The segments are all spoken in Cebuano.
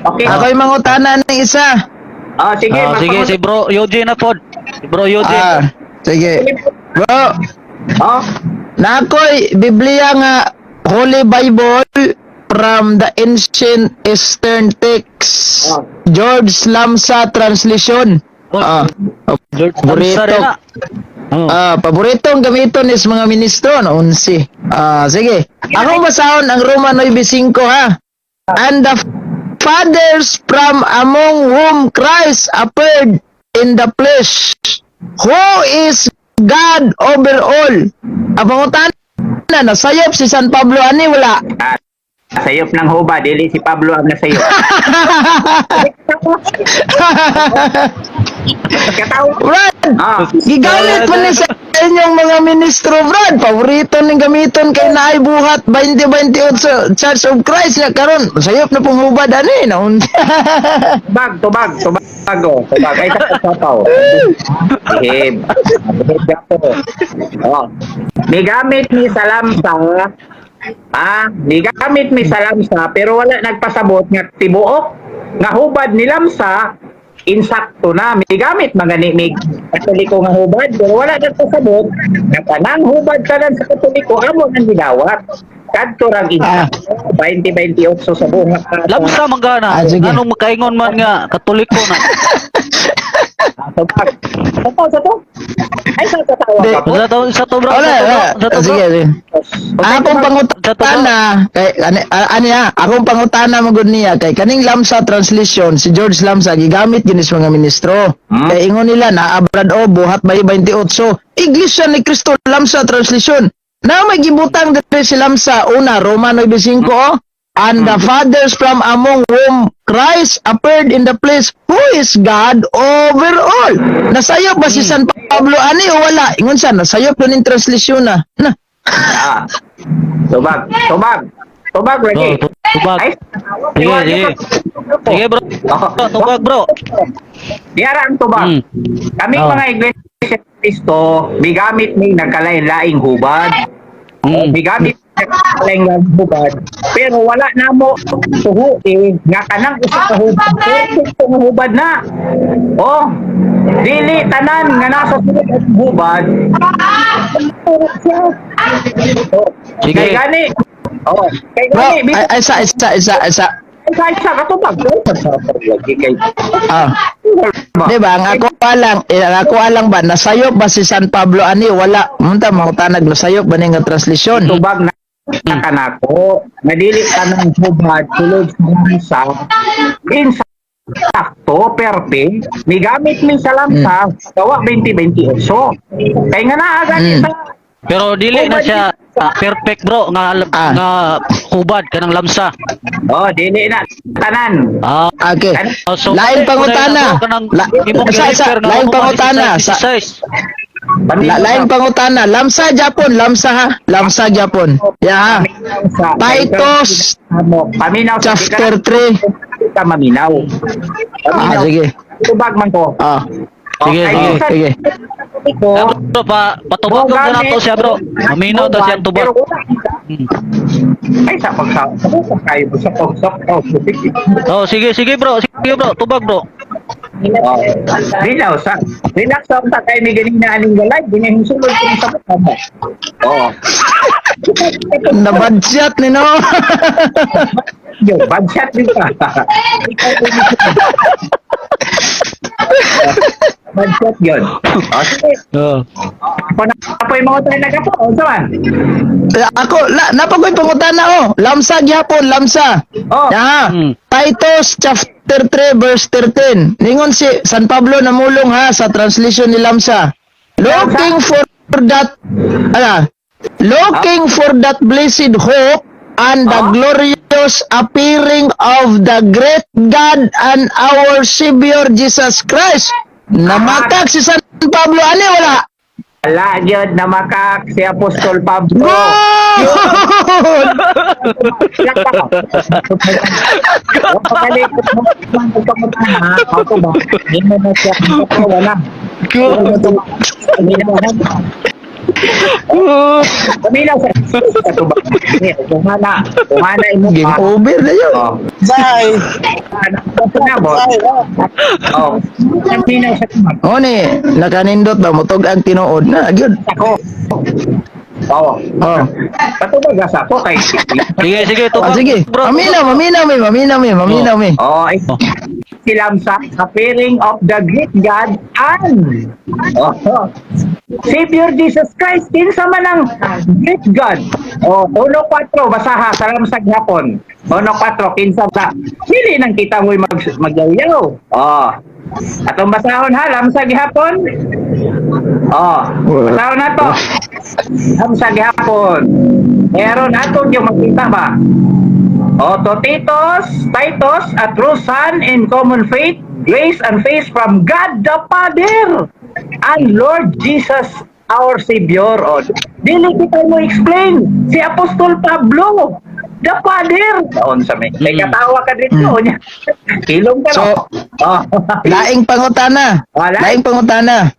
Okay. Ako'y mangutana ng isa. Oh, sige, Ah, sige, si Bro Eugene na pod. Si Bro Eugene. Ah, sige. Bro, Oh, nakoy Biblia nga Holy Bible from the Ancient Eastern Text. Oh. George Lamsa translation. Oh, Ah, George paborito. Lamsa rin na. Oh. Ah, paboritong gamiton is mga ministro no unsi. Ah, sige. Akong basahon ang Roma 9:5 ha. And the fathers from among whom Christ appeared in the flesh, who is God over all. Ang pangutana, nasayop si San Pablo ani wala? Ah, sayop ng huba, dili si Pablo ang nasayop. Katawa. Brad, Ah, gigamit man ni sa inyong mga ministro, Brad. Paborito ning gamiton kay naay buhat 2028 Church of Christ nga karon. Sayop na pong hubad ani naun. Tubag, tubag, tubag, oh, tubag. Ay, sapaw. Bihib. Bihib gapo. Oh. Migamit ni Salamsa, ah, migamit ni Salamsa, pero wala nagpasabot nga tibuok nga hubad ni Lamsa, insakto na. Migamit magani mig Katoliko nga hubad, pero wala nagpasabot nga tanang hubad tanan sa Katoliko amo nang gidawat. Kadto rang insakto 2028 sa buong Lamsa man gana. Ah, sige. Anong makaingon man nga Katoliko na. Tubag. Sa to, sa to. Ay, sa katawa Di. ka po. Sa to bro, Wala, sa to bro, wala. sa to bro. Sige, sige. Akong pangutana kay ani ani ha, akong pangutana magud niya kay kaning Lamsa translation si George Lamsa gigamit gyud sa mga ministro. Kay ingon nila na abrad o buhat may 28. Iglesia ni Cristo Lamsa translation. Na may gibutang diri si Lamsa una Roma 9:5 oh. And the fathers from among whom Christ appeared in the place who is God over all. Nasayop ba si San Pablo ani o wala? Ingon sa nasayop dun in translation na. Na. Ah. Tubag, tubag. Tubag lagi. Oh, tubag. Ay, Sige, sige. Sige bro. Tubag bro. Diara ang tubag. Kami mga Iglesia ni Cristo, migamit ni nagkalain-laing hubad. Migamit nagkalain-laing hubad. Pero wala namo tuhuin nga kanang usa ka hubad. Perfecto nga hubad na. Oh, dili tanan nga nasa sulod ang hubad. Oh, Sige. kay gani. Oh, kay Bro, gani. ay, ay, isa, isa, isa, isa. Isa isa katubag. Lagi kay. Ah. Di ba? Ang ako lang, eh, ang ako lang ba, nasayop ba si San Pablo ani? Wala. Munta, mangutanag, nasayop ba ni nga translation? Tubag na kanako. Nadili tanang hubad sulod sa insakto perfect. Migamit mi sa lamsa gawa 2028. Kay nga naa gani sa Pero dili na siya perfect bro nga nga hubad kanang lamsa. Oh, dili na tanan. Ah, Okay. so Lain pangutana. Kanang La, imong isa, isa, gi-refer nga lain Roma pangutana. Sa, 16, la, lain pangutana. Lamsa Japon, lamsa ha. Lamsa Japon. Ya ha. Titus Paminaw sa chapter 3. Ka maminaw. Ah, sige. Tubag man ko. Ah, Sige, Okay. sige. sige. Ko. Ah, bro, pa patubag na nato siya bro. Maminaw ta siya ang tubag. Pero wala. Ay, sa pagsa sa kayo sa pagsa. Oh, sige, sige bro, sige bro, tubag bro. Oh. Relax sa. Relax sa ta kay mi ganina aning galay, dinay sulod ko sa pagkama. Oh. Nabadsyat ni no. Yo, bad shot din pa. Bad shot yun. Oh, sige. Oh. Ako na po yung mga tayo nagkapo. Unsa man? Eh, ako, la, napakoy pangutana oh. Lamsa gyapon, lamsa. Oh. Ya. Titus chapter 3 verse 13. Ningon si San Pablo namulong ha sa translation ni Lamsa. Looking for that ala, looking for that blessed hope and the glorious appearing of the great God and our Savior Jesus Christ. Namakak si San Pablo ani wala? Wala gyud na makak si Apostol Pablo. Good! Paminaw sa tubag. Kung hana imo Game pa. over na yun. Oh. Zay. Ano na mo? Zay. Oh. Paminaw sa tubag. O ni, nakanindot ba mutog ang tinuod na gyud. Ako. Oo. Oh. Patubag sa ako kay Sige, sige, Ah, tubag. sige. Bro. Maminaw, maminaw mi, maminaw mi, maminaw mi. Oh, ay, si Lamsa, appearing of the great God and, oh, Savior Jesus Christ, kinsa man ang great God? Oh, 1.4, basaha sa Lamsa gihapon. 1.4, kinsa ba? Dili nang kita mo'y magyaw-yaw. Oh. Atong basahon ha, Lamsa gihapon. Oh, basahon na to. Lamsa gihapon. Meron ato yung makita ba? O, to Titus, Titus, a true son in common faith, grace and faith from God the Father and Lord Jesus our Savior. O, dili kita mo explain. Si Apostol Pablo, the Father. Taon sa may. Kay katawa ka dito. Niya. Kilong ka. So, No? Oh. Laing pangutana. Wala. Laing pangutana.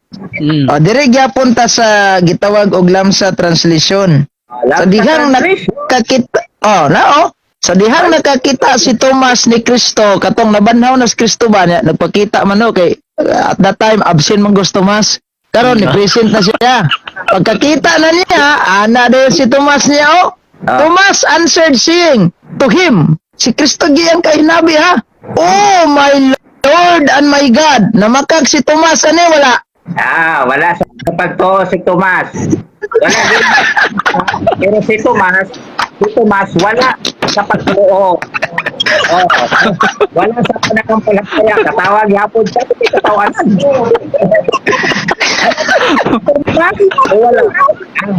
O, dire gyapon ta sa gitawag og Lamsa translation. Sa dihang nakakita, oh, na oh. Sa dihang nakakita si Tomas ni Kristo, katong nabanhaw na si Kristo ba niya, nagpakita man no kay at that time absent man gusto Tomas. Karon ni present na siya. Pagkakita na niya, ana dayon si Tomas niya oh. Ah. Tomas answered saying to him, si Kristo giyang kahinabi ha. "Oh my Lord and my God." Namakag si Tomas ani wala? Ah, wala sa pagtuo si Tomas. Wala din. Pero si Tomas wala sa pagtuo. Oh, wala sa pananampalataya. Katawag yapon siya, kasi katawanan. Tomas, wala.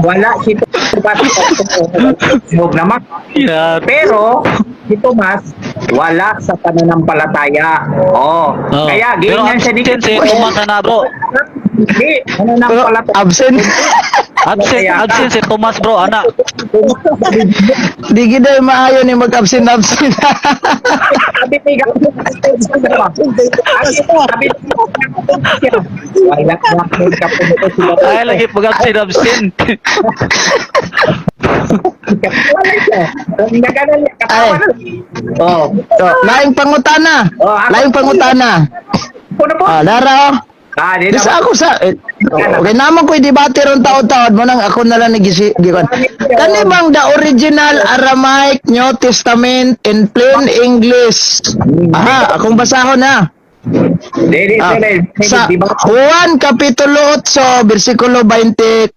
Wala si Tomas sa pagtuo. Huwag naman. Pero si Tomas wala sa pananampalataya. Oh. Oh. Kaya Pero ganyan siya ni absent si Tomas na bro. Hindi, Pero pananampalataya. absent. Absent, absent si Tomas bro, ana. Di gid ay maayo ni mag-absent absent. Sabi ni Gabi, sabi wala na akong kapunto sila. Ay lagi pag absent absent. Wala siya. Ang nagana niya, katawa na. Oh. So, laing pangutana. Oh, ako- Laing pangutana. Puno po. Ah, dara oh. Ah, di Di na. sa ako sa eh, okay naman ko'y debate ron taod-taod mo nang ako na lang nagisi gikon. Kani bang the original Aramaic New Testament in plain English? Aha, akong basahon na. Dili, Ah, dili. sa Di ba? Juan Kapitulo 8 versikulo 24.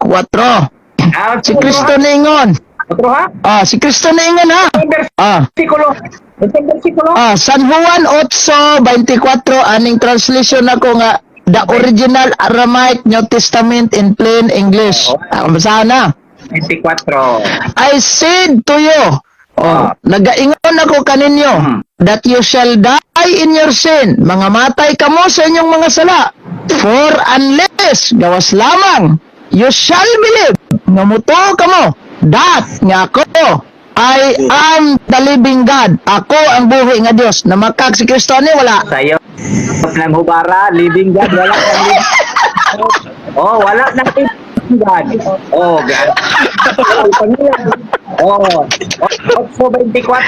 Ah, Si Kristo ningon. Otro ha? Ah, si Kristo ningon ha. Ang versikulo. Ang versikulo. Ah, San Juan 8:24 aning translation nako nga the original Aramaic New Testament in plain English. Ah, basahan na. 24. "I said to you," oh, nagaingon ako kaninyo, "that you shall die in your sin." Mga matay kamo sa inyong mga sala. "For unless," gawas lamang, "you shall believe," nga mutuo kamo, "that," nga ako, "I am the living God." Ako ang buhi nga Dios. Namakak si Kristo ni wala? Sayo ng hubara, living God, wala kang living. Oh, wala na living God. Oh, God. Oh, 8.24.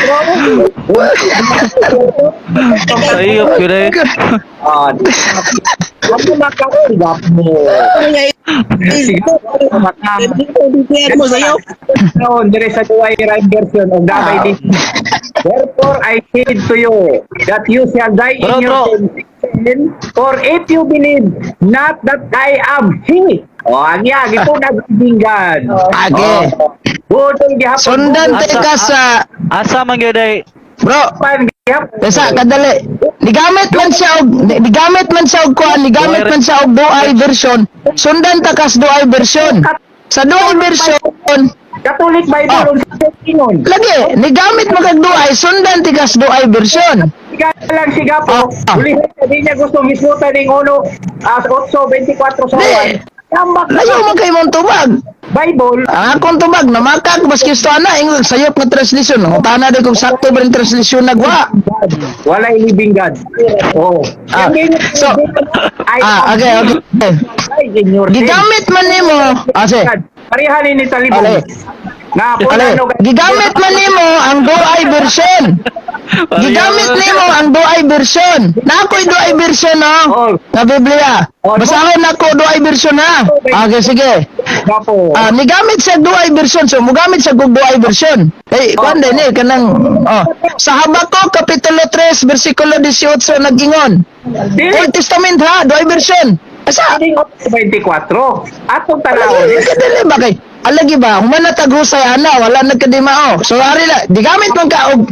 Sayop yun eh. Oh, wag mo makasigap mo. Sigap mo maka. Mo sa'yo. Noon, dire sa Duay Rhyme version of Damay din. "Therefore, I said to you that you shall die in Bro, your bro. sin, for if you believe not that I am He." O, ang iya, ito nagbinggan. Age. Oh, budol gihapon. Sundan ka sa Asa man gyud ay bro. Pan gihapon. Basta kadali. Nigamit man siya og kuan, nigamit man siya og Douay version. Sundan ta kas Douay version. Sa Douay version, Catholic Bible Oh. unsa ingon. Lagi nigamit man kag Douay, sundan ti kas Douay version. Siga lang siga po. Ah. Ulihin na di niya gusto gisutan ning uno as 8:24 sa Di. 1. Tambak Layo man kay mong tubag. Bible. Ang akong tubag namakag mas Kristo ana ingon sayop nga translation. Ngutana di kung sakto ba rin translation nagwa. Walay living God. Oh. Ah, Yung ganyan, so, I Ah, okay. die in your sin. Gigamit man nimo. Ah, sige. Pareha ni Talibong. Ale. Nga Ale, ano gigamit man nimo ang Duay version. Gigamit nimo ang Duay version. Na ako'y Duay version, no? Oh. Nga Biblia. Oh, Basahon nako Duay version ha. Okay, sige. Gapo. Ah, nigamit sa Duay version, so mugamit sa kog Duay version. Kay kuan din eh kanang oh. Sa Habakuk kapitulo 3 bersikulo 18 nag-ingon. Dili Old Testament ha, Duay version. Asa? 24. Atong tanaw. Alagi, kadali ba kay? Alagi ba? Human na tag-husay ana, wala nagkadimao. So ari la, digamit man ka og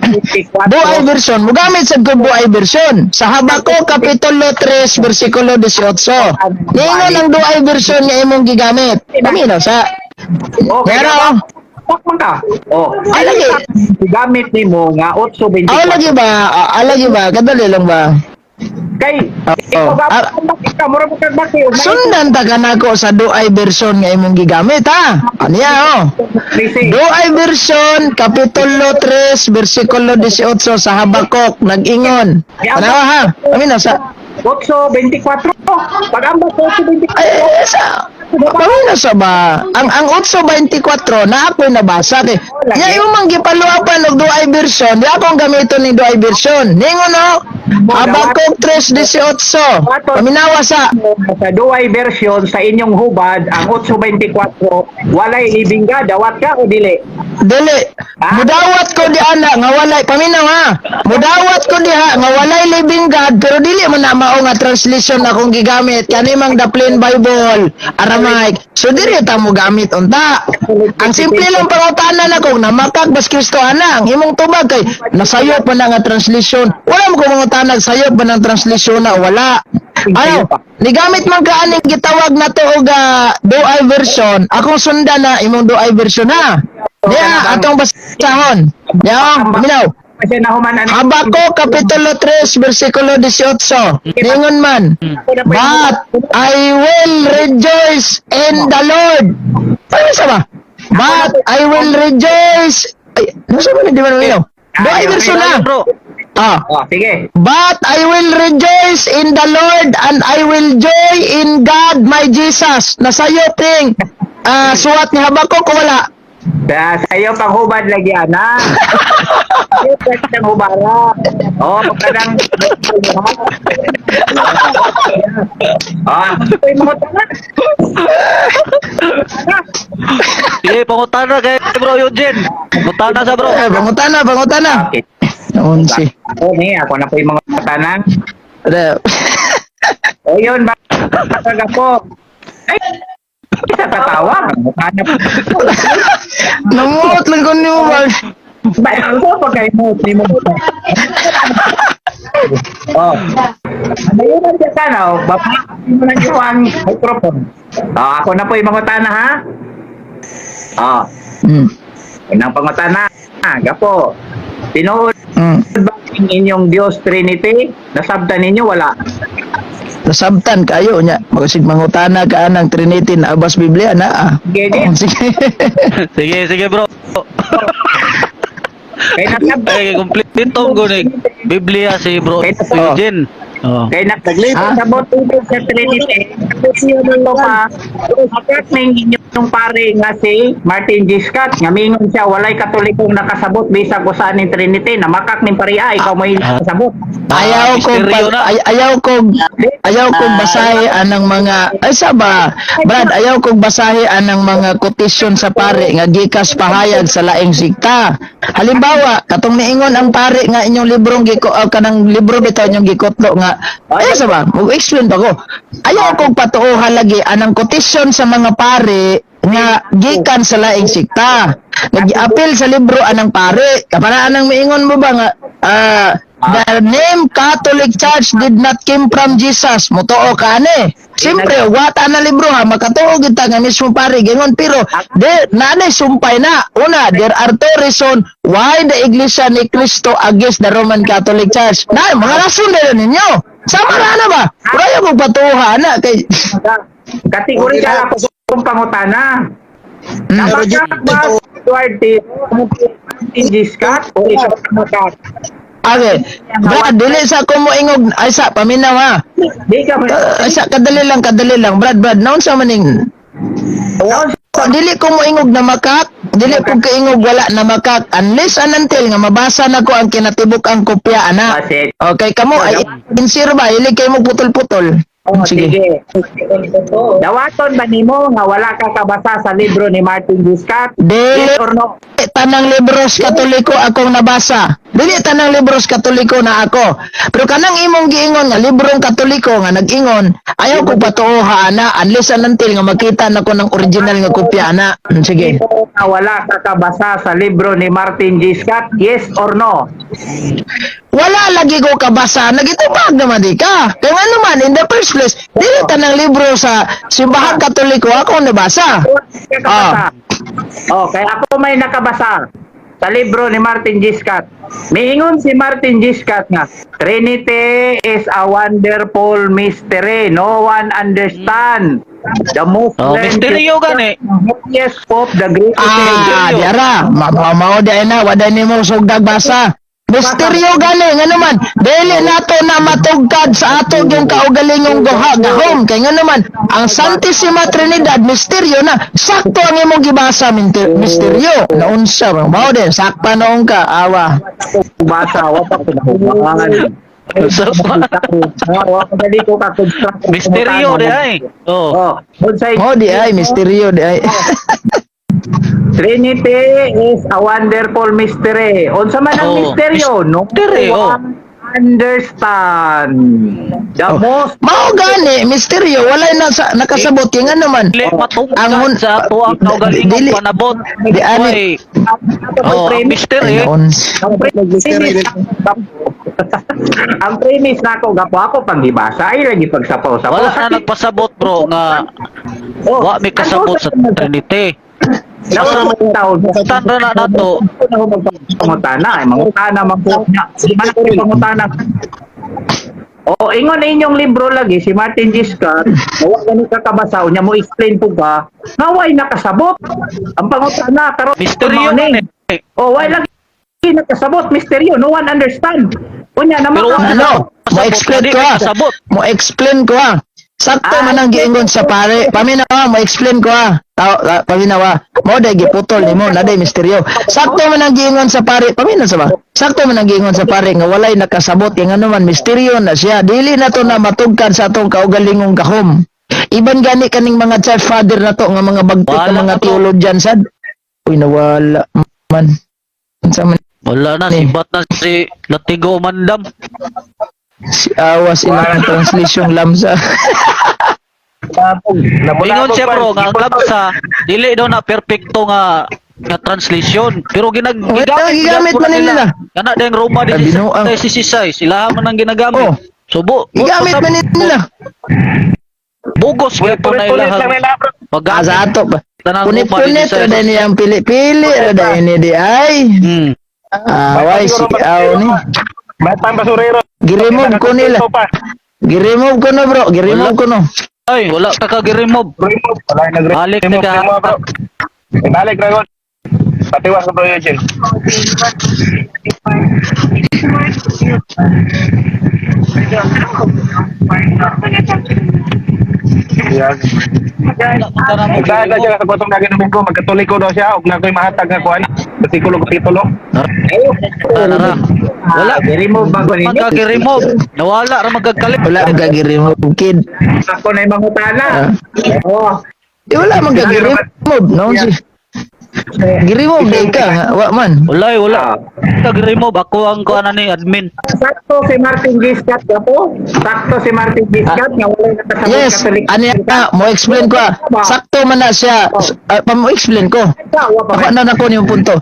Duay version, mugamit sad kog Duay version. Sa Habakuk kapitulo 3 bersikulo 18. Ningon ang Duay version nga imong gigamit. Paminaw sa Okay. Pero, oh. Pak man ka. Oh. Ay, lagi. Gamit nimo nga 8.24. Ah, lagi ba? Ah, lagi ba? Kadali lang ba? Kay Oo. ikaw ba Ah. bakit ka mura mo kag baki ug Sundan ta kanako sa Duay version nga imong gigamit ha. Aniya oh. Duay version kapitulo 3 bersikulo 18 sa Habakuk nag-ingon. Tanawa ha. Paminaw sa 8.24. Pag ambak 8.24. ay, sa paminaw sa ba? Ang 8:24 na ako'y nabasa kay. Nya imong mang gipaluapan og Duay version, di akong gamiton ni Duay version. Ningon no. Habakuk 3:18. Paminawa sa Sa duay version sa inyong hubad ang 8.24 walay living God, dawat ka o dili? Dili. Mudawat ko di ana nga walay paminaw ha. Mudawat ko diha nga walay living God pero dili man na mao nga translation akong gigamit kani mang the plain Bible Aramaic. So diri ta mo gamit unta. Ang simple lang pangutana nako namakak bas Kristo ana ang imong tubag kay nasayop pa na nga translation. Wala mo ko mangutana sayop pa ng translation na wala. Ano, nigamit man ka aning gitawag na to og Duay version. Akong sundan na imong Duay version ha. Diya, atong basahon. Diya, paminaw. Kasi nahuman ani Habakuk Kapitulo 3, versikulo 18. Ningon man, "But I will rejoice in the Lord." Ano sa ba? "But I will rejoice." Ay, nasa ba? Hindi man maminaw. Duay version na. Bro. Ah. Oh, sige. "But I will rejoice in the Lord and I will joy in God my Jesus." Nasayop ting suwat ni Habakuk o wala? Sa iyo pang hubad lagi ana. Iyo pang hubara. Oh, kanang Ah, ito'y mga tanga. Sige, pangutana kay bro Eugene. Pangutana sa bro. Eh, pangutana, pangutana. Okay. Noon si. Ako ni, ako na po yung mga tanang. O yun, ba? Talaga po. Ay, isa tatawa. Hanap. Namuot lang ko niyo ba? Ba, ako pag kayo mo, di mo. Oh. Ano yun ang sana, oh. Baba, mo na yung ang microphone. Oh, ako na po yung mga tana, ha? Oh, unang pangutana. Ah, gapo. Tinuod ba ang inyong Diyos Trinity? Nasabtan ninyo, wala? Nasabtan kayo nya. Magsig mangutana ka anang Trinity na abas Biblia na ah. Sige, di. Oh, sige. Sige, sige bro. Kay nasabtan. Ay, complete ko ni Biblia si bro Eugene. Oh. Kay nakasabot sa Trinity. Ito pa, akat may inyong pare nga si Martin G. Scott, nga mingon siya, walay katolikong nakasabot bisag usa ning Trinity, namakak ning pariya, ikaw may nakasabot. Ayaw ko Misteryo na. ay, ayaw kong basahi anang mga ay sa ba Brad, ayaw kong basahi anang mga quotation sa pare nga gikas pahayag sa laing sikta. Halimbawa katong niingon ang pare nga inyong librong giko kanang libro bitaw inyong gikotlo nga ay sa ba mo explain pa ko. Ayaw kong patuohan lagi anang quotation sa mga pare nga gikan sa laing sikta. Nag-appeal sa libro anang pare. Kapara anang miingon mo ba nga "The name Catholic Church did not came from Jesus." Motoo ka ani. Siyempre, wata na libro ha, makatuo kita nga mismo pare gingon pero de naanay sumpay na. Una, there are two reason why the Iglesia ni Cristo against the Roman Catholic Church. Na mga rason na ninyo. Sama ra na ba? Pero ayaw kong patuha na kay Kategori ka ako kung pangutana. Pero Namakak ba si Edward T. Martin G. Scott o ikaw namakak? Okay. Brad, dili sa ko mo ingog ay sa paminaw ha. Di ka Ay sa kadali lang, kadali lang. Brad, Brad, naon sa maning Oh, dili ko moingog na makak, dili ko kaingog wala na makak unless and until nga mabasa na ko ang kinatibuk ang kopya ana. Kasi, Okay, kamo ay sincere ba? Ili kay mo putol-putol. oh, Sige. sige. Dawaton ba nimo nga wala ka kabasa sa libro ni Martin Giscat? Dili Yes or no? tanang libros Katoliko akong nabasa. Dili tanang libros Katoliko na ako. Pero kanang imong giingon nga librong Katoliko nga nag-ingon, ayaw ko patuoha ana unless and until nga makita nako ng original nga kopya ana. Sige. Ito nga wala ka kabasa sa libro ni Martin G. Scott? Yes or no? Wala lagi ko kabasa, nagitubag naman di ka. Kaya nga naman, in the first place, dili tanang libro sa simbahang Katoliko ako nabasa. Wala ka kabasa. Oh, kaya ako may nakabasa sa libro ni Martin G. Scott. Miingon si Martin G. Scott nga, "Trinity is a wonderful mystery. No one understand. The most Oh, misteryo gani. Yes, Pope, the greatest." Ah, diara, mao di ay na, wala ni mo sugdag basa. Misteryo gani, nga naman, dili nato na matugkad sa ato yung kaugalingong guha, gahom. Kay nga naman, ang Santissima Trinidad, misteryo na, sakto ang imong gibasa, misteryo. Naunsa, mao din, sakpa noong ka, awa. Basa, wa pa ko nahuman. Wa pa dali ko ka-construct. Misteryo di ay. Oh. Oh, unsay Mao di ay, misteryo di ay. Trinity is a wonderful mystery. Unsa man ang Oh, misteryo? No mystery, oh. one understand. The Oh. most Mao gani, misteryo, walay na sa, nakasabot kay nga naman. Dili matungkad Ang sa ato ang kaugalingong Dili- panabot. Di ani. Oy, oh, ang Ay, mystery. naons. Ang premise nako gapo ako panggibasa ay lagi pagsapaw-sapaw. Wala na nagpasabot, bro, nga Oh, wa may kasabot sa Trinity. Nawa man taon. Tan ra na nato. Ako na ho magpangutana, ay mangutana man po niya. Di man ako pangutana. O, ingon na inyong libro lagi si Martin G. Scott, wa gani ka kabasa unya mo explain po ka, nga way nakasabot. Ang pangutana karon Misteryo mao ni. gani. O, way lagi nakasabot, misteryo, no one understand. Unya na Pero maka- Ano? Mo explain ko ah. Kasabot. Mo explain ko ah. Sakto man ang giingon sa pare. Paminawa, mo explain ko ah. Tao, paminawa. Mo day giputol nimo na day misteryo. Sakto man ang giingon sa pare. Paminaw sa ba? Sakto man ang giingon sa pare nga walay nakasabot kay ngano man misteryo na siya. Dili na to na matugkad sa atong kaugalingong gahom. Iban gani kaning mga church father na to nga mga bagtik Wala nga mga na to. theologian sad. Uy, nawala man. Unsa man Wala na, Eh. sibat na si Latigo Mandam. si awas ilang translation lamsa. Ingon siya, bro, nga ang lamsa dili daw na perfecto nga nga translation. Pero Wala, gigamit man nila. Kana ding Roma di Binuang. si sila man ang ginagamit. Oh. So Gigamit man nila. Bugos gyud po na Punit-punit ilahan. lang nila, bro. Paggamit Ah, sa ato ba? tanang Roma Punit-punit di ra day niyang pili-pili ra day ni di ay. Away si aw ni. May pang basurero. Giremove ko nila. Giremove ko no, bro, giremove ko no. Ay, wala ka ka-remove. Remove. Wala yung nag-remove. Balik na ka. Remove, bro. Balik na yun. Patiwas na, bro, Eugene. Yeah. Nagsaad na siya sa kwatong lagi Domingo, magkatoliko daw siya, ug na ako'y mahatag nga kuan, bersikulo kapitulo. Tara. Wala, remove ba ko ninyo? Magka-remove. Nawala ra magkakalit. Wala man ka giremove, kid. Ako na yung mangutana. Oh. Di wala man ka giremove no si. Giremove day ka nga, wa man. Wala, eh, wala. Ah. Kag-remove ako ang kuan ni admin. Sakto si Martin G. Scott ka po. Sakto si Martin G. Scott nga walay nakasabot Yes, Catholic. ano yan ka, mo explain ko ah. Sakto man na siya. Pa mo explain ko. Wa pa Ako na nako niyong punto.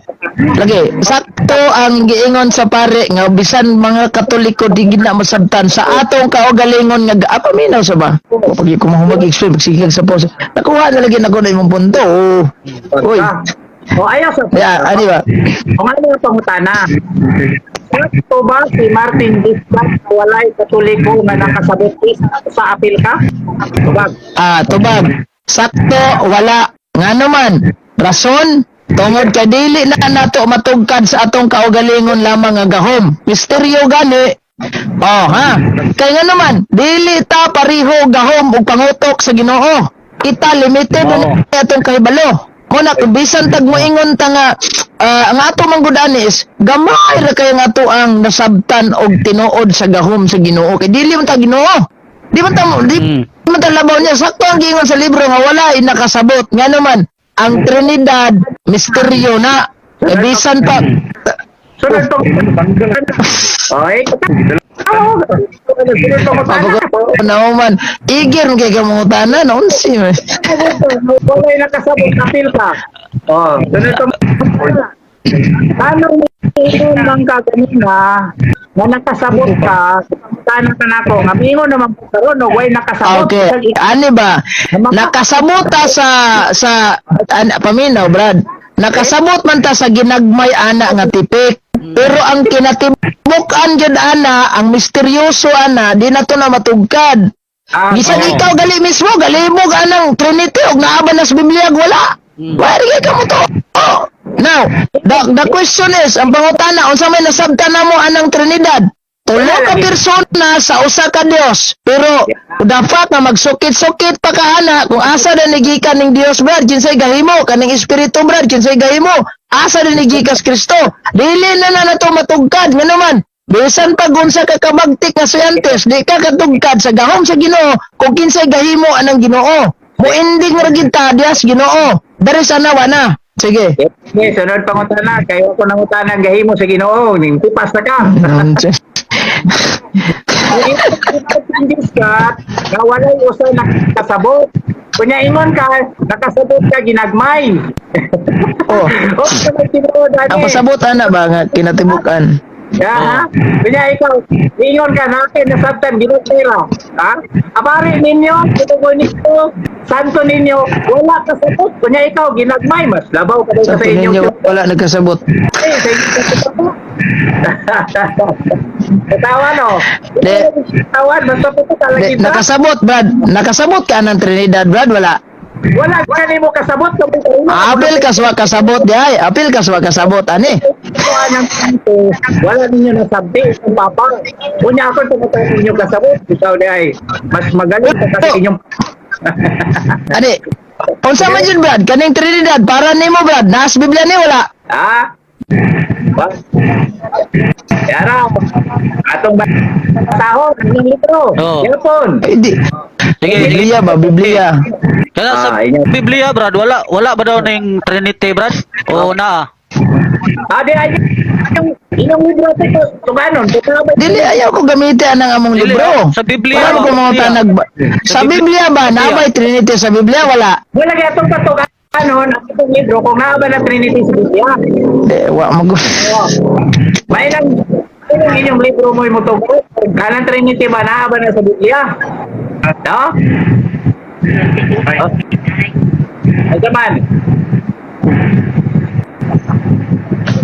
Lagi, sakto ang giingon sa pare nga bisan mga Katoliko di gid na masabtan sa atong kaugalingon nga paminaw sa ba. O pag ko mag-explain pagsigig sa pose. Nakuha na lagi nako na imong punto. Oh. Uy. O ayaw sa Ya, ani ba? O nga ang pangutana. Sakto ba si Martin G. Scott na walay Katoliko nga nakasabot sa apil ka? Tubag. Ah, tubag. Sakto wala ngano man. Rason tungod kay dili na nato matugkad sa atong kaugalingon lamang nga gahom. Misteryo gani. Oh, ha. Kay nga naman, dili ta pariho gahom ug pangutok sa Ginoo. Kita limited na atong kahibalo. Mo na kung bisan tag moingon ta nga ang ato man gud ani is gamay ra kay nga ato ang nasabtan og tinuod sa gahom sa Ginoo kay dili man ta Ginoo. Di man ta di man ta labaw niya. Sakto ang giingon sa libro nga wala ay nakasabot. Nga naman ang Trinidad misteryo na. Kay bisan pa Sunod pang. Oy. Sunod pang Apo ko na man. Igir man kay kamungutana na unsi man. Walay nakasabot, apil ka. Oh, sunod pang. Tanong ingon man ka kanina na nakasabot ka, tanong ka nako, nga mingon naman po karon og way nakasabot. Okay. Ani ba? Nakasabot ta sa sa an, paminaw, Brad. Nakasabot man ta sa ginagmay ana nga tipik. Pero ang kinatibuk-an gyud ana, ang misteryoso ana, di na to na matugkad. Ah, Bisan oo. ikaw gali mismo, galimog anang Trinity og naa ba na sa Biblia wala. Wala ka mo to. Oh. Now, the question is, ang pangutana, unsa may nasabtan namo anang Trinidad? Tulo ka persona sa usa ka Dios. Pero the fact nga magsukit-sukit pa ka ana kung asa na nigikan ning Dios, Brad, kinsay gahimo kaning espiritu, Brad, kinsay gahimo, asa na nigikas Kristo. Dili na na nato matugkad ngano man. Bisan pag unsa ka kabagtik nga scientist, di ka katugkad sa gahom sa Ginoo kung kinsay gahimo anang Ginoo. Moending ra gid ta dias Ginoo. Dari sana wa na. Sige. Okay, sunod pangutana, kayo ako nangutana ang gahimo sa Ginoo, ning tipas na ka. English ka, nga walay usa nakasabot. Kunya ingon ka, nakasabot ka ginagmay. Oh. Oh, sabay tinuod ani. Ang pasabot ana ba nga kinatibuk-an? Ya, ha? Kunya ikaw, ingon ka natin nasabtan ginagmay ra. Ha? Abari ninyo, tutugoy ninyo, santo ninyo, wala kasabot. Kunya ikaw ginagmay, mas labaw ka daw Sa sa inyo. ninyo wala nagkasabot. Eh, sa inyo kasabot. Katawan no. De- Katawan, basta po talaga Di, nakasabot, Brad. Nakasabot ka ng Trinidad, Brad, wala. Wala ka nimo kasabot Apil ka sa kasabot di ay. Apil ka sa kasabot ani. Wala ninyo nasabti ang papa. Unya ako tumatawag ninyo kasabot. Ikaw di ay mas magaling ka kasi inyong Ani. Unsa man yun, Brad? Kaning Trinidad para nimo, Brad. Naas Biblia ni wala. Ha? Ba? Yara. Atong basahon ang libro. Oo. Yapon. Ay, di. Sige, sige. Biblia ba? Biblia. Kaya sa Ah, ingat. Biblia, Brad, wala wala ba daw ning Trinity, Brad? O naa? Ah, di ay inyong inyong libro to tuganon. Tuganon. Dili ayaw ko gamitin anang among Dili, libro. sa Biblia Wala ba? ko mga Biblia. tanag ba? Sa Biblia ba? Naa ba'y Trinity sa Biblia? Wala. Wala gyud atong patuganon ang itong libro kung naa ba na Trinity sa Biblia. Di, wa mag May lang inyong inyong libro mo mo tugo. Kanang Trinity ba naa ba na sa Biblia? No? Oh. Ay man.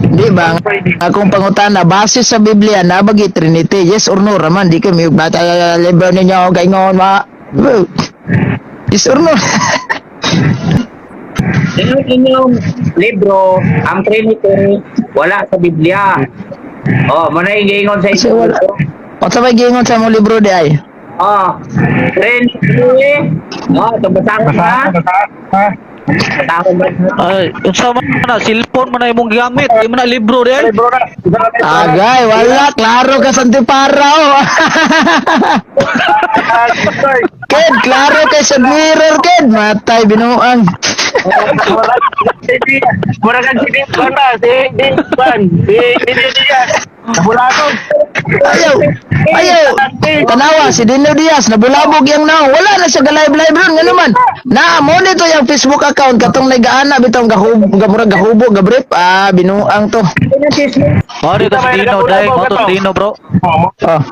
Di ba? Akong pangutana, base sa Biblia, nabagi Trinity, yes or no, raman, di kami bata libro ninyo, gaingon, ma. Yes or no? Inyong inyong libro ang Trinity wala sa Biblia. Oh, mo na yung giingon sa Kasi inyong wala. libro. O sa may giingon sa mong libro di ay? Oh, Trinity. Oh, ito basahon Basa, ha. basa, ha? Basahon ba? Ay, unsa man na cellphone man na imong gigamit, di man na libro di ay. Libro na. Isa na, libro na. Agay, wala, klaro ka sa antipara, oh. Ah, sorry. Kid, klaro kay sa mirror, kid. Matay, binuang. Wala. Si Mura kang si Di, ba? Si Di, Ban. Si Di, Di, Diaz. Nabulakog. Ayaw, ayaw. Tanawa, si Dino Diaz, nabulabog yang naong. Wala na siya ga-live-live ron. Nga naman, na, mo nito yung Facebook account. Katong nag-aana, bitong gahub, gamura, gahubo, gabrip. Ah, binuang to. Oh, dito si Dino, dai, mo to Dino, bro. Oh, Oh.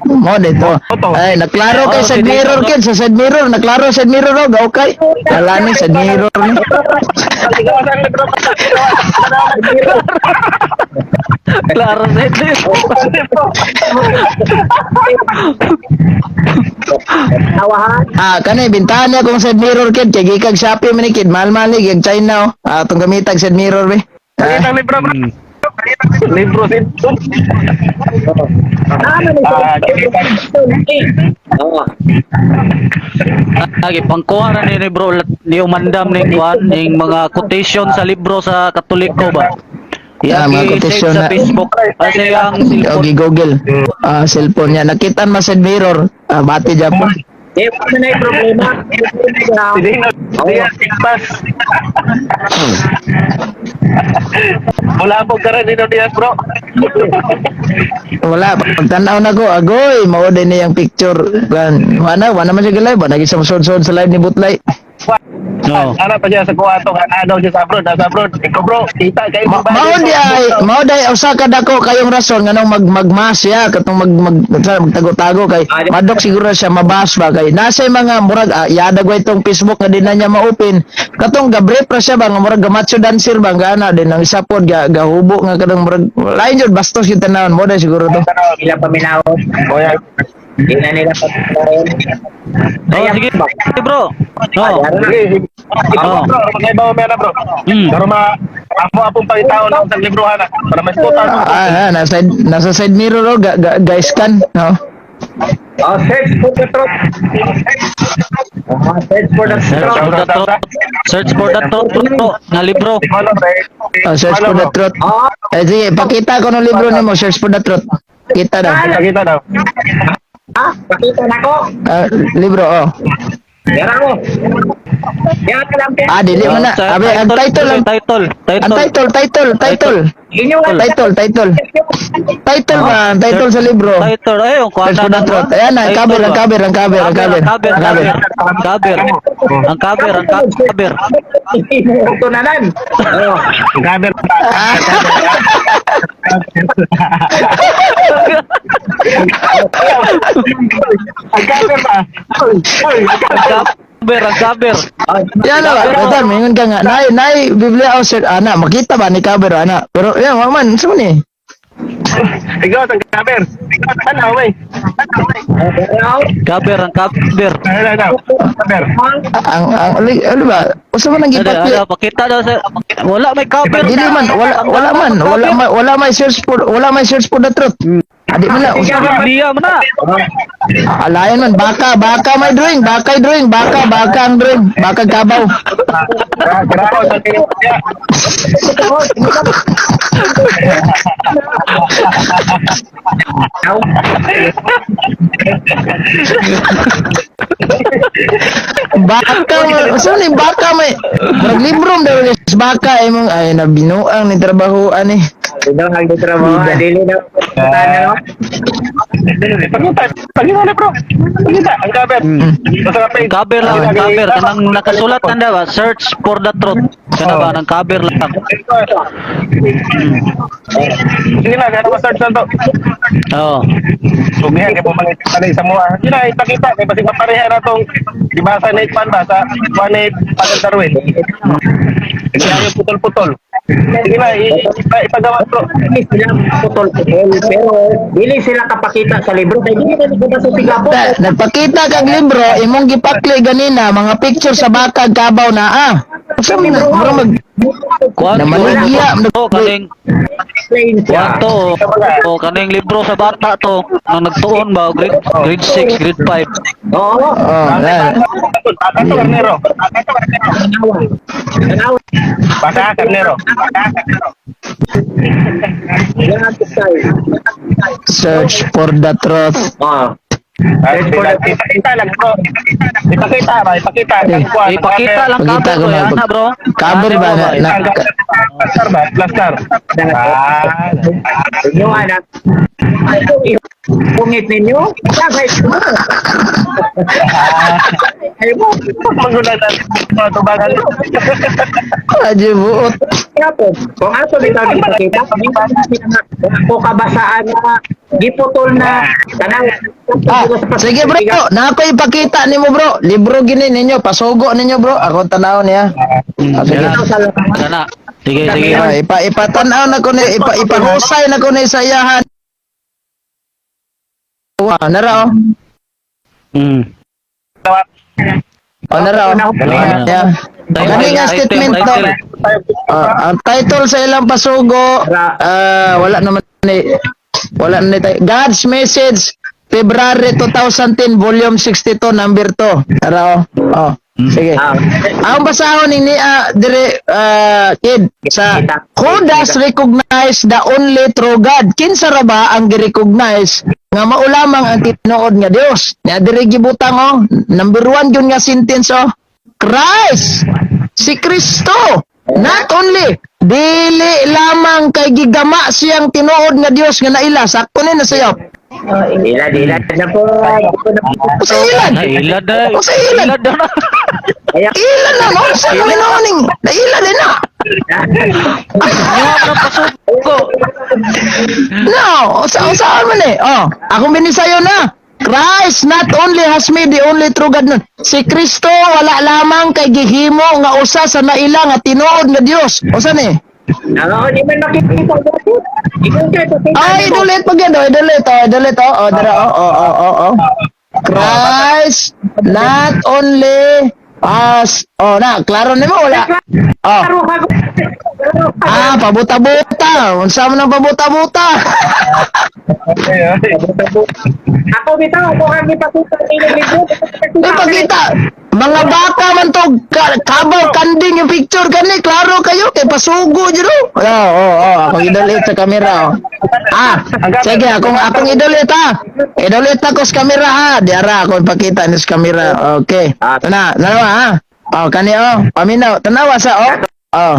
Mo dito. Ay, naklaro kay Oh, sa si Dino, mirror, bro. kid. Sa side mirror, naklaro sa side mirror, og okay. Wala ni sa mirror ni. Gawas ang libro pa. Klaro sa Dino. Tawahan. Ah, kanay bintahan niya kung side mirror, kid. Kay gikag Shopee man ni kid. Mahal-mahal ni gikag China oh. Ah, atong gamitag side mirror be. Pakita Ah, ang libro, bro. Libro Simpson. Ano ni Ah, kita. Oo. Lagi pangkuha ra ni bro ni umandam ni kuan ning mga quotation sa libro sa Katoliko ba. Ah, mga Iya, quotation sa na- Facebook. Kasi ang O cellphone. gi-Google. Ah, cellphone niya. Nakita man sa mirror. Ah, bati Japon. Di ba na yung problema? Si Dino, Diaz, Ipas. Wala po ka rin, Dino Diaz, bro. Wala, pagtanaw na ko, agoy, mao din niyang picture. Gan, wala, wala man siya live, wala sa sod sa live ni Butlay. No. Ana pa siya sa kuha to, ana daw siya sa abroad, nasa abroad. Ikaw bro, kita kayo Mao di ay, mao di usa ka dako kayong rason nganong mag magmas siya katong mag mag magtago-tago kay madok siguro siya mabas ba kay nasa mga murag yadag wa itong Facebook nga di na niya ma-open katong gabrief ra siya ba nga murag gamacho dancer ba nga ana din ang isa pod ga gahubo nga kanang murag lain jud bastos yung tanawon mo di siguro to. Sila paminawon. Kuya, Hindi na nila paminawon. Oh, sige, sige bro. No. sige, Oh. bro, magkaiba mo meron bro. Pero ma, ako apong pangitaon na sa librohan na, para mas total. Nasa side mirror oh, ga, ga, ga scan no. Oh, search for the truth. Oh, search for the Search truth. for the truth. Search for the truth bro. Nga libro. Oh, search for the truth. Oh, Eh, sige, pakita ko ng libro nimo, search for the truth. Kita daw. Kita daw. ah, pakita na ko. Ah, libro oh. Yara ko. Yara ka lang. Ah, dili man na. Sa Abe, ang title ang title, title. ang title, title, title. Inyo ang Title, title. Title ba? Ang title sa libro. Title ay yung kuan Search for the truth. Ayan na, ang cover, ang cover, ang cover, ang cover. Ang Ang cover, cover. ang cover. Ang cover, ang cover. Tunanan. Oh. Gabi. Ang cover ba? Ang cover, ang cover. Yan na ba? Ito, mingon ka nga. Nay, nay, Biblia o sir, ana, makita ba ni cover, ana? Pero, yan, wa man, saan ni? Ikaw, ang cover. Ano, wey? Cover, ang cover. Ano, ano? Cover. Ang, ano ba? Usa man ang Ada, gipakli. ada, pakita daw sa wala may cover. Dili man, wala, wala man, wala may search for, wala may search for the truth. Adi man na, usa Biblia man na. Alayan man, baka, baka may drawing, baka drawing, baka, baka ang drawing, baka kabaw. Grabe, sa tingin niya. Baka, so ni baka may, murag libro daw guys, baka imong ay nabinuang ni trabahoan eh. Dino ang trabaho, dili na ano. Pagkita, pagkita na bro. Pagkita, ang cover. Basta ka page. Ang cover lang, ang cover. Kanang nakasulat na ba? Search for the truth. Kana ba nang cover lang. Sige na, kaya search na to. Oo. Sumihan, kaya bumalik sa sa mua. Yun na, ipakita. Kaya basig mapareha na itong gibasa na ikpan ba sa kuan ni Father Darwin. Kaya yung putol-putol. Sige na, ipagawa bro. Dili sila putol-putol pero dili sila kapakita sa libro kay dili man ko sa Singapore. Nagpakita kag libro, imong gipakli ganina mga picture sa baka kabaw na ah. Usa man murag mag Kuan Namaligya, to kaning Explain siya. kuan to. O kaning libro sa bata to nang nagtuon ba grade grade 6, grade 5. Oo. Oh, na. Baka to, karnero. Tanawa. Tanawa. Baka karnero. Yan tayo. Search for the truth. Oh. Ipakita lang bro. Ipakita ba? Ipakita. Ang kuwan, ang Ipakita lang Pakita cover ko ko na, yan na bro. Cover ba na, na Plaster ba? Plaster. Ah. Inyo anak. Pungit ninyo. Sakay mo. Ay mo. Magulan na mga tubangan. Aji buot. Kaya po, kung ato bitaw gipakita, kung ako kabasaan na giputol na tanaw. Ah, sige bro, na ako ipakita nimo bro. Libro gini ninyo, pasugo ninyo bro. Ako tanaw niya. Ah, sige. Kana. Sige, sige. Ah, ipatanaw na ko ni ipa ipahusay na ko ni sa iyahan. Ah, nara oh. Oh, nara oh. Ah. Yeah. Kani nga Title, statement to. title. Ah, ang title sa ilang pasugo, wala naman ni, wala na ni tayo. God's Message, February 2010, Volume 62, number 2. Tara, oh. Oh, sige. Ah. Ang basahon ni niya dire, kid, sa "Who does recognize the only true God?" Kinsa ra ba ang gi-recognize nga mao lamang ang tinuod nga Dios? Nya dire gibutang, oh, number 1 yun nga sentence, oh. Christ, si Kristo, not only, dili lamang kay gigama siyang tinuod nga Dios nga naila. Sakto ni nasayop. Ilad, ilad na po. Usa ilad. Ay, ilad na. Usa ilad. Ilad na. Kaya, Ilad na no sa kaminuning. Naila din na. Yung na pasugo. No, usa man eh. Oh, akong binisayo na. Christ not only has made the only true God nun. Si Kristo wala lamang kay gihimo nga usa sa naila nga tinuod nga Dios. Usa ni? Oo, di man makikita. Ikaw kay pakita Ay, nimo. idulit pa gyud, oh, idulit, oh, idulit, oh, oh, dira, oh. Christ not only as, oh na, klaro nimo wala? Oh. Klaro ka. Ah, pabuta-buta. Unsa man ang pabuta-buta? Ako bitaw, ako kang ipakita ninyo libro. Di pakita. Mga baka man to, kabaw kanding yung picture kani, klaro kayo kay pasugo jud. Oh, akong idulit sa kamera, oh. Ah, sige, akong akong idulit ha. Idulit ako sa kamera ha. Diara ako ipakita ni sa kamera. Okay. Tana, tanawa ha. Oh, kani, oh, paminaw. Tanawa sa, oh. Oh.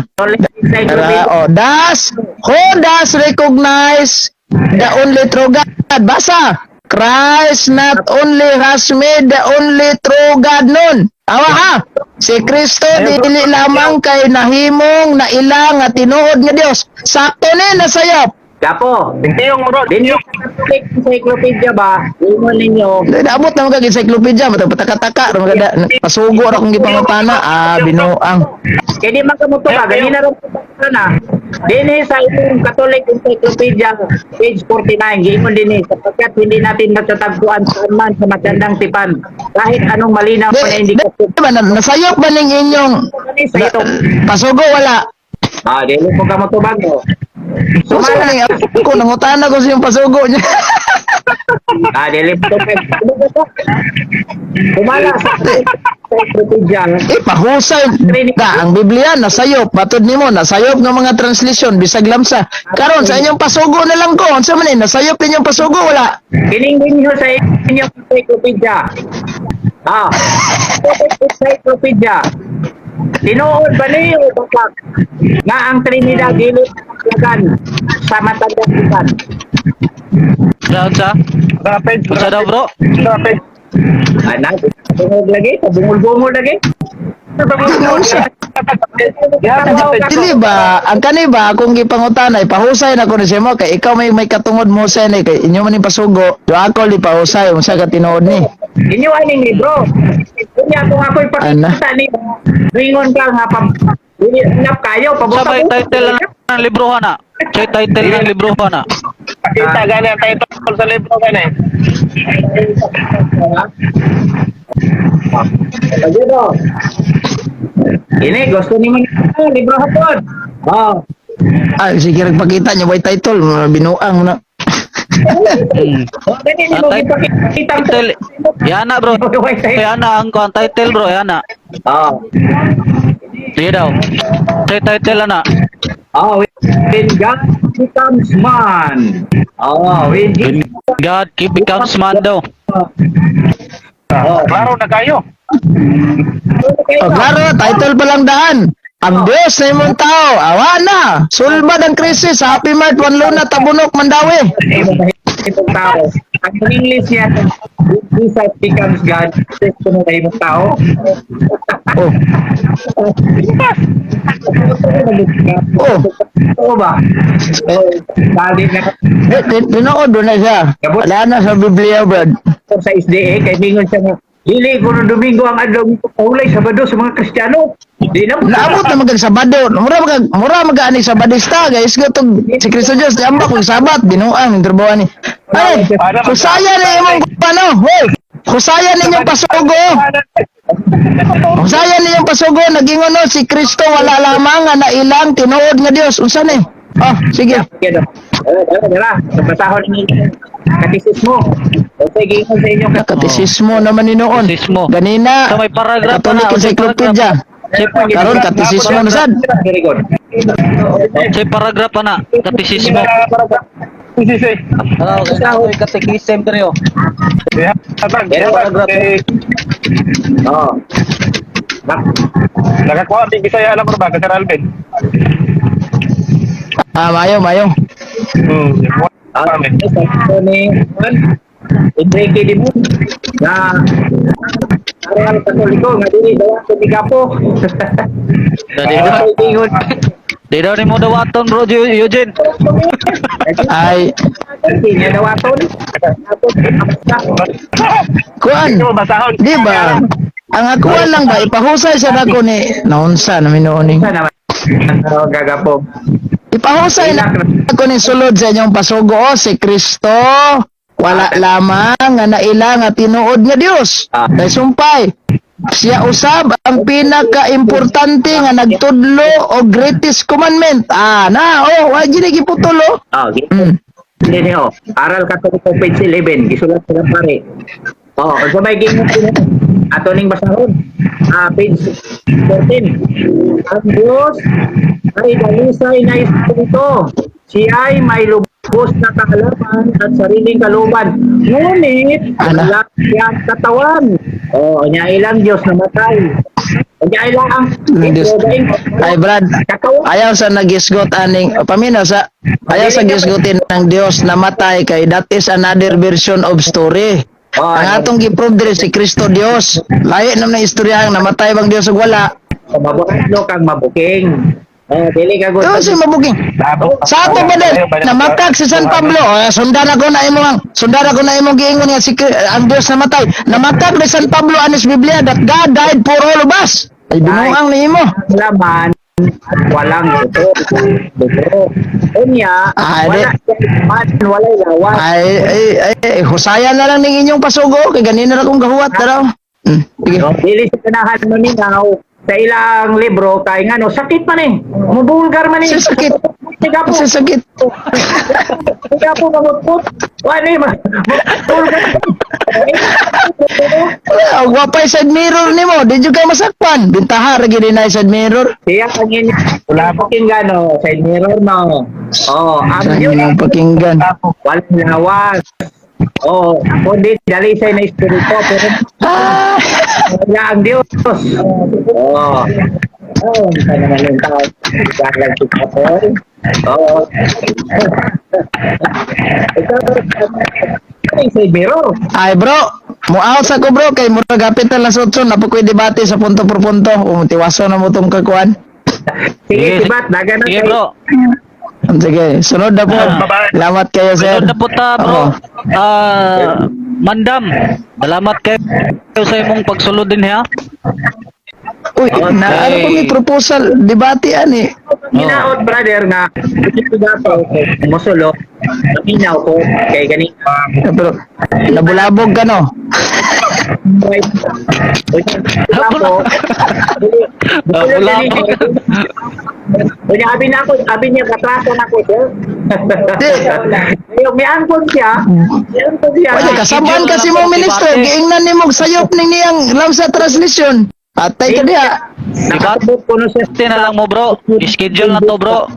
Tara, oh, does, who does recognize the only true God? Basa. Christ not only has made the only true God nun. Awa ha. Si Kristo dili lamang kay nahimong naila nga tinuod nga Dios. Sakto ni nasayop. Gapo. Tiyong bro, Din yung Catholic Encyclopedia ba? Ingon ninyo. Naabot na mga encyclopedia, matag pataka-taka, ra mga pasugo ra kung gipangutana, ah, binuang. Kaya di man ka mo ka, ganina rin na. Dini sa inyong Catholic Encyclopedia, page 49, giingon dinhi, sapagkat hindi natin matatagpuan saan man sa Matandang Tipan, kahit anong malinaw Di, na di, indikasyon. ba, nasayop ba ning inyong Sa ito. pasugo wala? Ah, dili ko ka motubag mo. Unsa man ning ako nangutana ko sa iyong pasugo niya. Ah, dili mo tubag. Kumala sa Encyclopedia. Eh, pahusay da ang Biblia nasayop, matod nimo nasayop ng mga translation bisag lamsa. Karon sa inyong pasugo na lang ko, unsa man ni nasayop ninyong pasugo wala? Kining ninyo sa inyong encyclopedia. Ah, encyclopedia. Tinuod ba niyo o bakak nga ang Trinidad dili lagan sa Matandang Tipan? Unsa? Rapid. Unsa daw, bro? Rapid. Anak, bungol lagi, bungol-bungol lagi. Unsa? Dili ba ang kani ba akong gipangutana, pahusay na ko ni mo kay ikaw may katungod mo sa ni kay inyo man ning pasugo. Do ako li pahusay unsa ka tinuod ni? Inyo aning libro. Kunya kung ako'y Ana. pakita ni ringon ka nga pa dili hanap kayo Unsa ba pabuta. title ng libro na? Sa title ng libro na? Pakita gani ang title sa libro gani. Pagyo. Ini gusto ni mo libro hapon. Oh. Ah, sige pakita niyo way title, mga binuang na. Oh, dali ni mo Ah, ipakita. Title. Yana, bro. Yana ang title, bro, yana. Oh. Sige daw. Sa title na. Oh, when God becomes man. Oh, when When God becomes man daw. Oh. Klaro na kayo. Oh, klaro, title pa lang daan. Ang Diyos na imong tao, awa na. Sulbad ang krisis, Happy Mart, Juan Luna, Tabunok, Mandawi. Imong tao. Ang English niya, when Jesus becomes God, Kristo na imong tao. Oh, oh. Oo ba? Oh, dali na Eh, tinuod doon na siya. Wala na sa Biblia, brad. sa SDA, kay mingon siya nga, dili kuno Domingo ang adlaw mo pahulay Sabado sa mga Kristiyano. Di na mo. Naabot na magag Sabado. Mura mag ani Sabadista, guys. Gatong si Kristo Diyos, di ambak kung Sabat, binuang, trabaho ni. Ay, kusaya na imong ano, hey. Kusaya ninyong pasugo. Unsa niyang pasugo nagingon no, si Kristo wala lamang nga nailang tinuod nga Dios. Unsa ni? Oh, sige. Sige, do. Oh, dara, dara. Basahon ninyo katisismo. O sige, ingon sa inyong Katisismo naman ni noon. Katisismo. Ganina. Sa may paragraph Catholic na, sa Encyclopedia. Karon katisismo na sad. Very good. Sa paragraph na, katisismo. Sisi. Ano, kay katikism pero. Hatag, Pero hatag. Eh, Oh. nakakuha ang Bisaya na bro ba, Sir Alvin? Ah, mayo, mayo. Ah, Kami. ito ni Enrique Di Mon na aral Katoliko nga dili daw ko ni Gapo. Dali daw. Di daw ni mo dawaton bro Eugene. Ay, Hindi niya dawaton. kuan. Hindi mo basahon. Di ba? Ang ako lang ba ipahusay sa nako ni naunsa na noon ni. Sana naman ang gagapo. Ipahusay na ako ni sulod sa inyong pasugo o si Kristo wala lamang nga naila nga tinuod nga Dios. Ah. Kay sumpay siya usab ang pinakaimportante nga nagtudlo og greatest commandment. Ah, na oh, wa gini giputol oh. Ah, hindi niyo. Aral Katoliko page 11 gisulat sa pare. Oh, unsa may gingon ato ning basahon. Ah, page 14. Ang Diyos ay dalisay na espiritu. Siya ay may lubos na kaalaman at sariling kalooban. Ngunit, Ala. wala siyang katawan. Oh, nya ilang Diyos namatay. Nya ilang ang Ang Diyos. Ay Brad, Katawan. ayaw sa nagisgot aning paminaw sa ayaw sa gisgutin ng Dios namatay kay that is another version of story. Oh, Ang atong gi-prove diri si Kristo Dios. Lahi naman ang istorya ang namatay bang Dios ug wala. Mabuhatlo kang mabuking. Eh, dili ka Ito si mabuking. Sa ato ba din, namatag si San Pablo. Oh, sundan ako na imong sundan ako na imong giingon nga si ang Dios namatay. Namatag ni San Pablo anis Biblia that God died for all of us. Ay binuang ni imo. Laman at walang buto. Buto. Unya, Ah, wala man, walay lawas. Ay, ay, ay, ay, husayan na lang ning inyong pasugo kay ganina ra kong gahuwat taraw. Sige. No, dili sa ganahan mo ningaw sa ilang libro kay ngano sakit man eh. Mubulgar man eh. Sa sakit. Tiga po. Sa sakit. Tiga po mamutput. Wala eh. Mubulgar. Wala, wapay side mirror nimo, di jud ka masakpan. Bintaha ra gyud na side mirror. Siya ang inyong Wala po. pakinggan no, side mirror no. Oh, ang Sa Diyos inyong pakinggan. walang lawas. Oh, kundi dalisay na espiritu pero Ah, wala ang Diyos. Oh. Oh, isa naman yung tao. Galag si Kapol. Oo. Ikaw, ay, side mirror. Ay bro, mo-out sa ko bro kay murag hapit na las 8 na po ko'y debate sa punto por punto. Tiwaso na mo tong kakuan. Sige, Sibat, daga na Sige kayo. bro. Sige, sunod na po. Salamat kayo, sir. Sunod na po ta bro. Oo. Ah, Mandam, salamat kayo sa imong pagsulod din ha. Uy, na ano pa may proposal, debate ani. Hinaot, brother, nga, ito dato, musulo, naminaw ko, kay gani. Pero nabulabog ka no. Ako, Nabulabog. Unya, abi na ako, abi niya, katraso na ako, sir. Di. Ayun, may angkon siya. May angkon siya. Oye, kasamaan kasi mo ministro, giingnan nimo og sayop ning niyang lamsa translation. Atay ka diha. Nakasabot ko no siya. Debate na lang mo bro. I-schedule na to bro.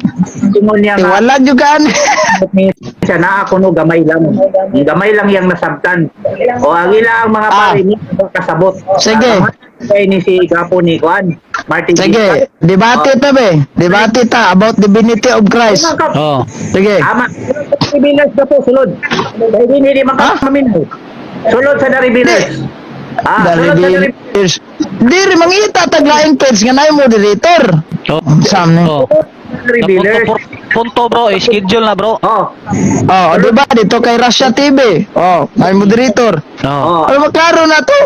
Ingon niya nga, Wala jud ka ani. siya na ako no, gamay lang. Gamay lang yang nasabtan. O ang ila ang mga pare niya kasabot. Sige. Kay ni si Gapo ni Juan. Martin Sige, debate ta be. Debate ta about divinity of Christ. Oh. Sige. Tama. Revealers na po, sulod. Dahil hindi man Ha? ka maminaw. Sulod sa The Revealers. Ah, The sulod sa The Revealers. revealers. Diri mangita taglaing page nga naay moderator. Oh. Sam ni. Oh. The Revealers. Punto, punto bro, i-schedule na bro. Oh. Oh, di ba dito kay Russia TV. Oh, may moderator. Oh. Oh. Ano maklaro na to?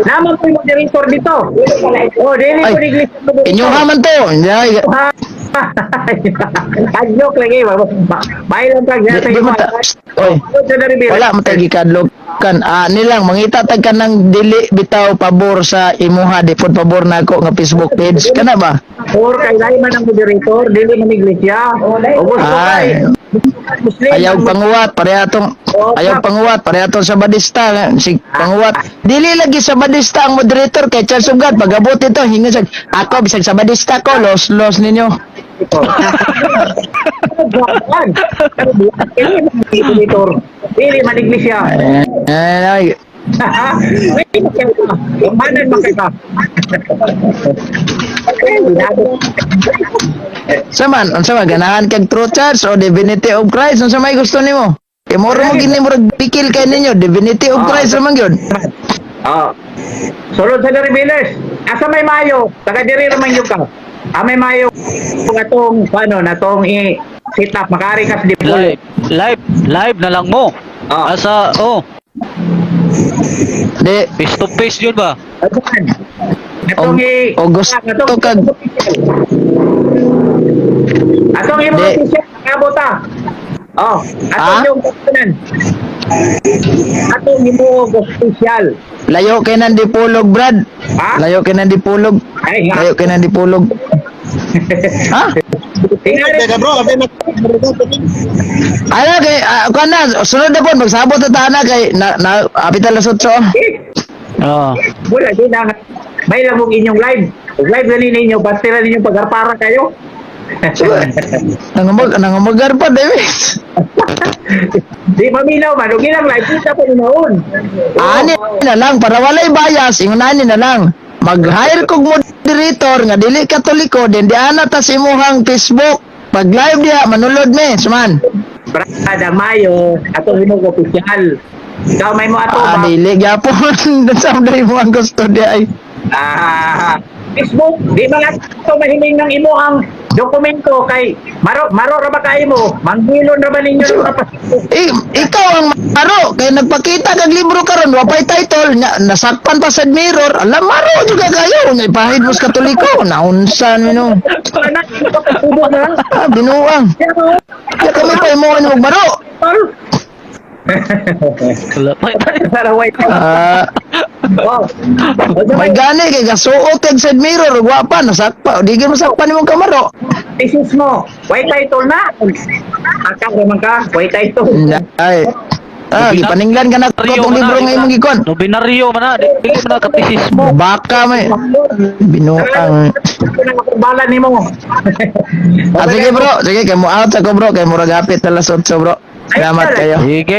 Naman po yung moderator dito. Oh, dili Ay, po ni Iglesia moderator. Inyuha man to. Hindi, Adjok lagi. Bahay lang ka. di, di man ta. Oy, Sulod sa The Revealers. wala man tay gikadlok. Kan nilang mangita tag ka ng dili bitaw pabor sa imuha, di pod pabor nako nga Facebook page kana ba? Or kay lahi man ang moderator, dili man iglesia. O gusto kay Ay, Muslim. ayaw panguwat pareha tong ayaw panguwat pareha tong sa badista si panguwat dili lagi sa badista ang moderator kay Church of God pagabot ito hinga sa ako bisag sa badista ko los los ninyo. Dili man moderator. Dili man iglesia. Eh, ay, Manan man ka. Sa man, unsa man ganahan kag true church o divinity of Christ, unsa may gusto nimo? Kay muro mo gini murag bikil kay ninyo, divinity of Christ ra man gyud. Ah. Sulod sa Diribiles. Asa may mayo? Taga diri ra man gyud ka. Ah, may mayo atong ano natong i sit up makari kas di Live, live, live na lang mo. Ah. Asa, oh, Di face to face yun ba? Asan? Atong i O gusto kag Atong imo Di. official nakabot ta. Oh, atong Ah? yung tanan. Atong imo official. Layo kay nang dipulog, Brad. Ha? Layo kay nang dipulog. Ay, nga. Layo kay nang dipulog. Ha? Tingnan Teka bro, abi na. Ala kay kuan na sunod na po magsabot na ta na kay na, na apit alas 8. Eh, Ah. wala di na. May lang mong inyong live. Ug live gani ninyo, basta ra ninyo pagharpara kayo. Nangumag nangumagar pa David. Di maminaw man, ug ilang live kita pa ninoon. Ani na lang para walay bias, ingon ani na lang. Mag-hire kog moderator nga dili katoliko, then di ana ta sa imuhang Facebook. Pag live diha manulod me, suman. Brad, ang Mayo, atong imong official. Ikaw may mo ato Ah, ba? dili gyapon. Sa diri mo ang gusto di ay. Ah, Facebook, di man ato mahiling ng imo ang dokumento kay maro maro ra ba kay mo? Manghilon ra ba ninyo ng kapasok? Eh, ikaw ang maro kay nagpakita kag libro karon wa pay title nya nasakpan pa sa mirror alam maro juga kayo nya ipahid mo sa katoliko naunsa nino Anak, kapasubo na. ah binuang ya kami pa imo og maro. Wala pa. Saraway. Ah, Oh. may gani kay gasuot kag side mirror ug wa pa nasakpa di gyud masakpan imong kamaro. Thesis mo, way title na. Akang ra man ka, way title. Ay, ah, gipaninglan ka na ko tong libro nga imong gikon. Nobinaryo man na, dili man na katisis mo. Baka may binuang. Bala nimo. Ah, sige bro, sige kay mo out ako bro, kay murag hapit alas 8 bro. Salamat kayo. Sige.